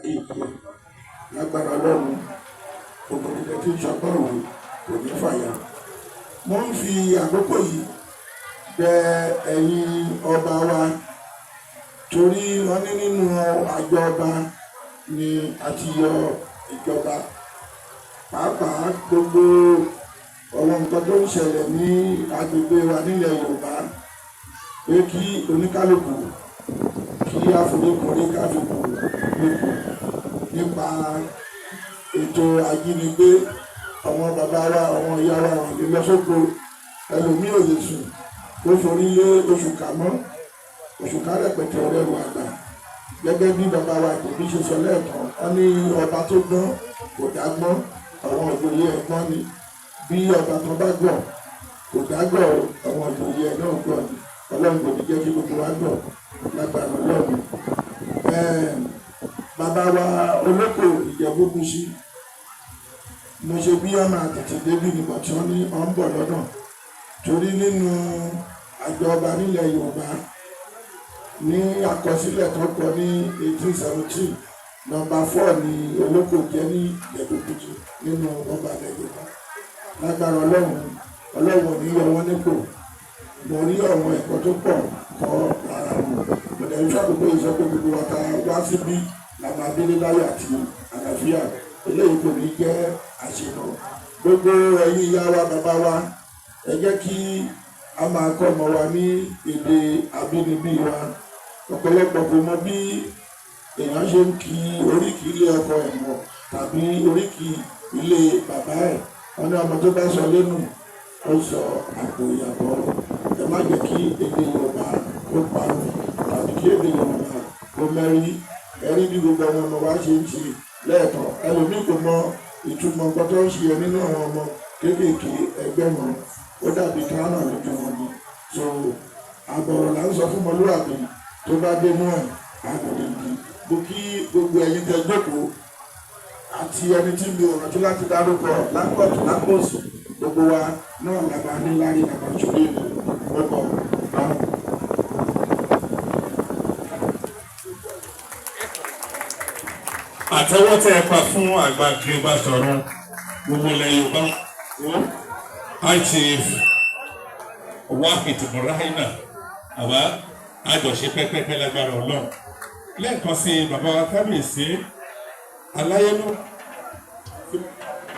kí ìpè lágbára Ọlọ́run. Gbogbo nígbà tí ń ṣọgbọ́n òwe kò ní fàyà. Mo ń fi àkókò yìí bẹ ẹ̀yin ọba wa, torí wọ́n ní nínú àjọ ọba ni a ti yọ ìjọba, pàápàá gbogbo àwọn nǹkan tó ń ṣẹlẹ̀ ní agbègbè wa nílẹ̀ Yorùbá, pé kí oníkálukú kí àforíkorí ká fi kù nípò nípa ètò ajínigbé. Àwọn bàbá wa, àwọn ìyá wa wà lè lọ sóko, ẹlòmíì ò lè sùn kó forí lé oṣù kà mọ́ oṣù ká rẹpẹtẹ ọ̀rẹ́ àgbà. Gẹ́gẹ́ bí bàbá wa ìdòbí ṣe sọ lẹ́ẹ̀kan, wọ́n ní ọba tó gbọ́n kò dá gbọ́n, àwọn ìjòyè ẹ̀ gbọ́n ni. Bí ọba kan bá gọ̀, kò dá gọ̀, àwọn ìjòyè ẹ̀ náà gọ̀ ni. Ọlọ́run kò ní jẹ́ kí gbogbo wa gọ̀ lágbára Ọlọ́run. Bàbá wa Olóko Ìjẹ̀bú-Kùsì, mo ṣe bí ọmọ àtètè débí nígbà tí wọ́n ní ọ̀ ń bọ̀ lọ́nà, torí nínú àjọ ọba nílẹ̀ Yorùbá, ní àkọsílẹ̀ tó kọ ní 1817, number 4 ní Olóko jẹ́ ní Ìjẹ̀bú-Kùsì nínú ọba ilẹ̀ Yorùbá. Lágbára Ọlọ́run, Ọlọ́run ò ní yọ wọ́n nípò. Mo rí àwọn ẹ̀kọ́ tó pọ̀ kọ́ lára wọn. Mo dẹ̀ ń ṣàkóso yìí sọ pé gbogbo wa ta wá síbí la máa délé láyọ̀ àti àlàáfíà. Eléyìí kò ní jẹ́ àṣemọ́. Gbogbo ẹ̀yin ìyá wa, bàbá wa, ẹ jẹ́ kí a máa kọ́ ọmọ wa ní èdè abínibí wa. Ọ̀pọ̀lọpọ̀ kò mọ bí èèyàn ṣe ń kí oríkì ilé ọkọ ẹ̀ mọ̀ tàbí oríkì ilé bàbá ẹ̀. Wọn ní ọmọ tó bá sọ lẹ́nu, ó sọ àpò ìyàbọ̀. Ẹ má jẹ́ kí èdè Yorùbá kó parun tàbí kí èdè Yorùbá kó mẹ́rí. Ẹ̀rí bí gbogbo àwọn ọmọ wa ṣe ń ṣe lẹ́ẹ̀kan, ẹlòmíì kò mọ ìtumọ̀ nǹkan tó ń ṣe yẹn nínú àwọn ọmọ kéékèèké ẹgbẹ́ wọn, ó dàbí kílámà lójú wọn ni. So àbọ̀rọ̀ là ń sọ fún ọmọlúwàbí, tó bá dé mú ẹ̀ àgbòdìdì. Mo kí gbogbo ẹ̀yin tẹ́ jókòó àti ẹni tí mi ò rántí láti dárúkọ lápọ̀tù lápòsì. Gbogbo wa náà làbá ní lárí làbá ṣòro ìlú ọkọ̀ náà. Àtẹ́wọ́ tẹ́ ẹ pa fún àgbà Yorùbá sọ̀rọ̀ gbogbo ilẹ̀ Yorùbá, High Chief Wahid Muraina, àbá àjọṣe pẹ́pẹ́pẹ́ lágbára Ọlọ́run. Lẹ́ẹ̀kan sí, bàbá wa kábíyèsí aláyélú,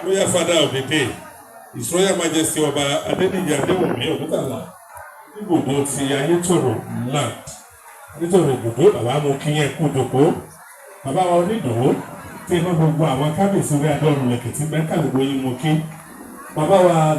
royal father of the day, His Royal Majesty Ọba Adéníyì Adéwùnmí Ògúntàlá, ibùdó ti Ayétòrò land, Ayétòrò ibùdó, bàbá, mo kí yẹn kú jòkó. Bàbá wa onídòó tí iná, gbogbo àwọn kábíyèsí orí adọ́run lẹ̀kẹ̀tì mẹ́ta, gbogbo yín mo kí. Bàbá wa.